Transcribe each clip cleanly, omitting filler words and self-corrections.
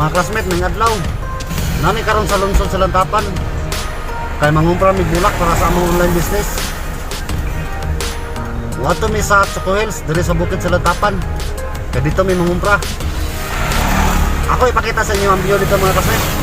Mga classmate, may adlaw. Nami karon sa lungsod sa Lantapan. Kay mangumpra mig bulak para sa among online business. Muadto mi sa Choco Hills diri sa bukid sa Lantapan. Kay dito mi mangumpra. Ako ipakita sa inyo ang view dito, mga classmate.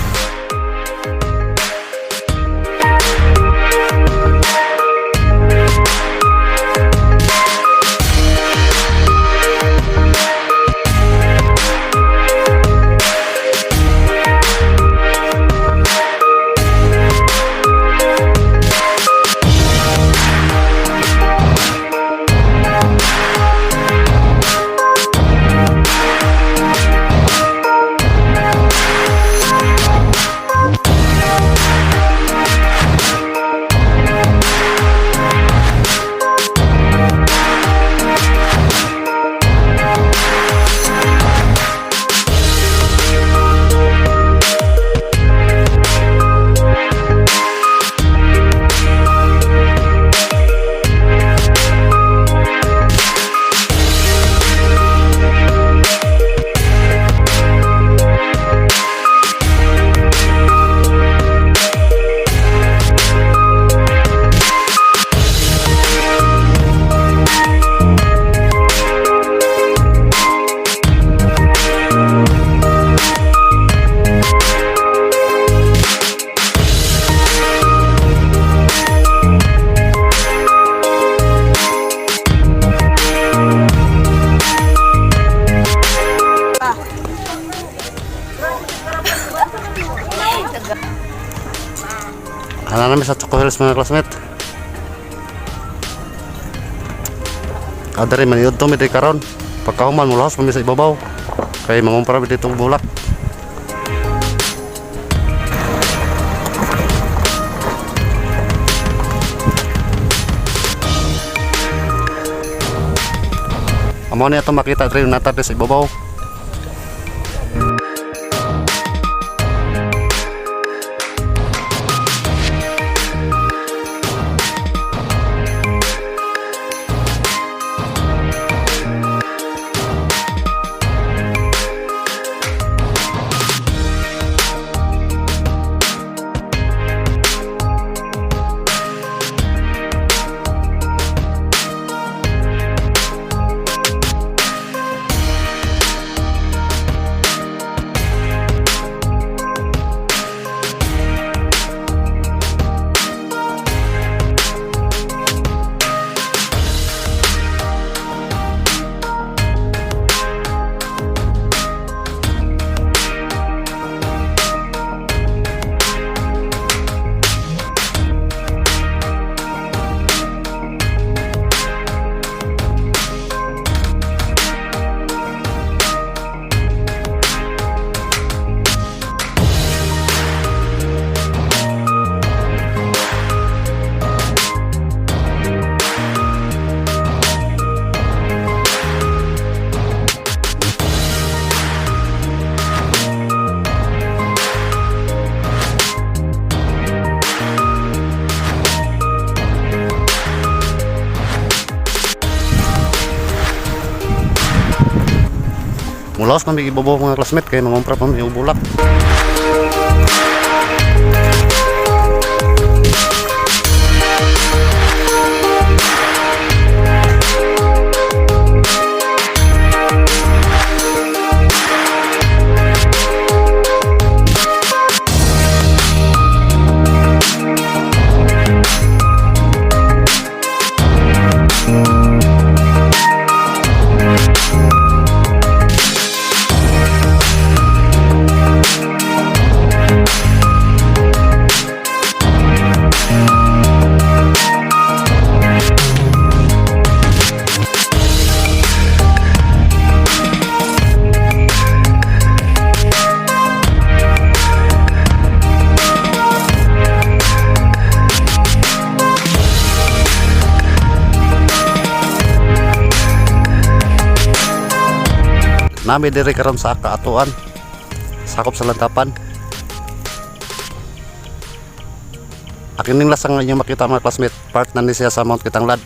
Ana namin sa Choco Hills, mga classmate. Adari man yun mi diri karon. Pagkahuman mo mi sa ibabaw. Kay mangumpra mi dito og bulak. Amo ni atong makita diri nata diri sa ibabaw. Mulaos kami ibabaw, mga classmate, kay mangumpra pa mi og bulak. Nami diri karon sa Kaatuan. Sakop sa Lantapan. Akining lasang nga inyong makita, mga classmate, part na ni siya sa Mount Kitanglad.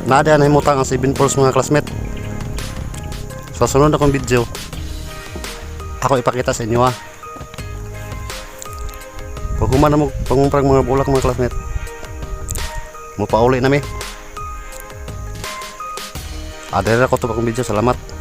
Naa diay nahimutang ang 7 Falls, mga classmate. Sa sunod akong video, ako ipakita sa inyo ha. Pag human na mo pangumprang mga bulak, mga classmate, mo pauli na mi. Adere ko to akong video. Salamat.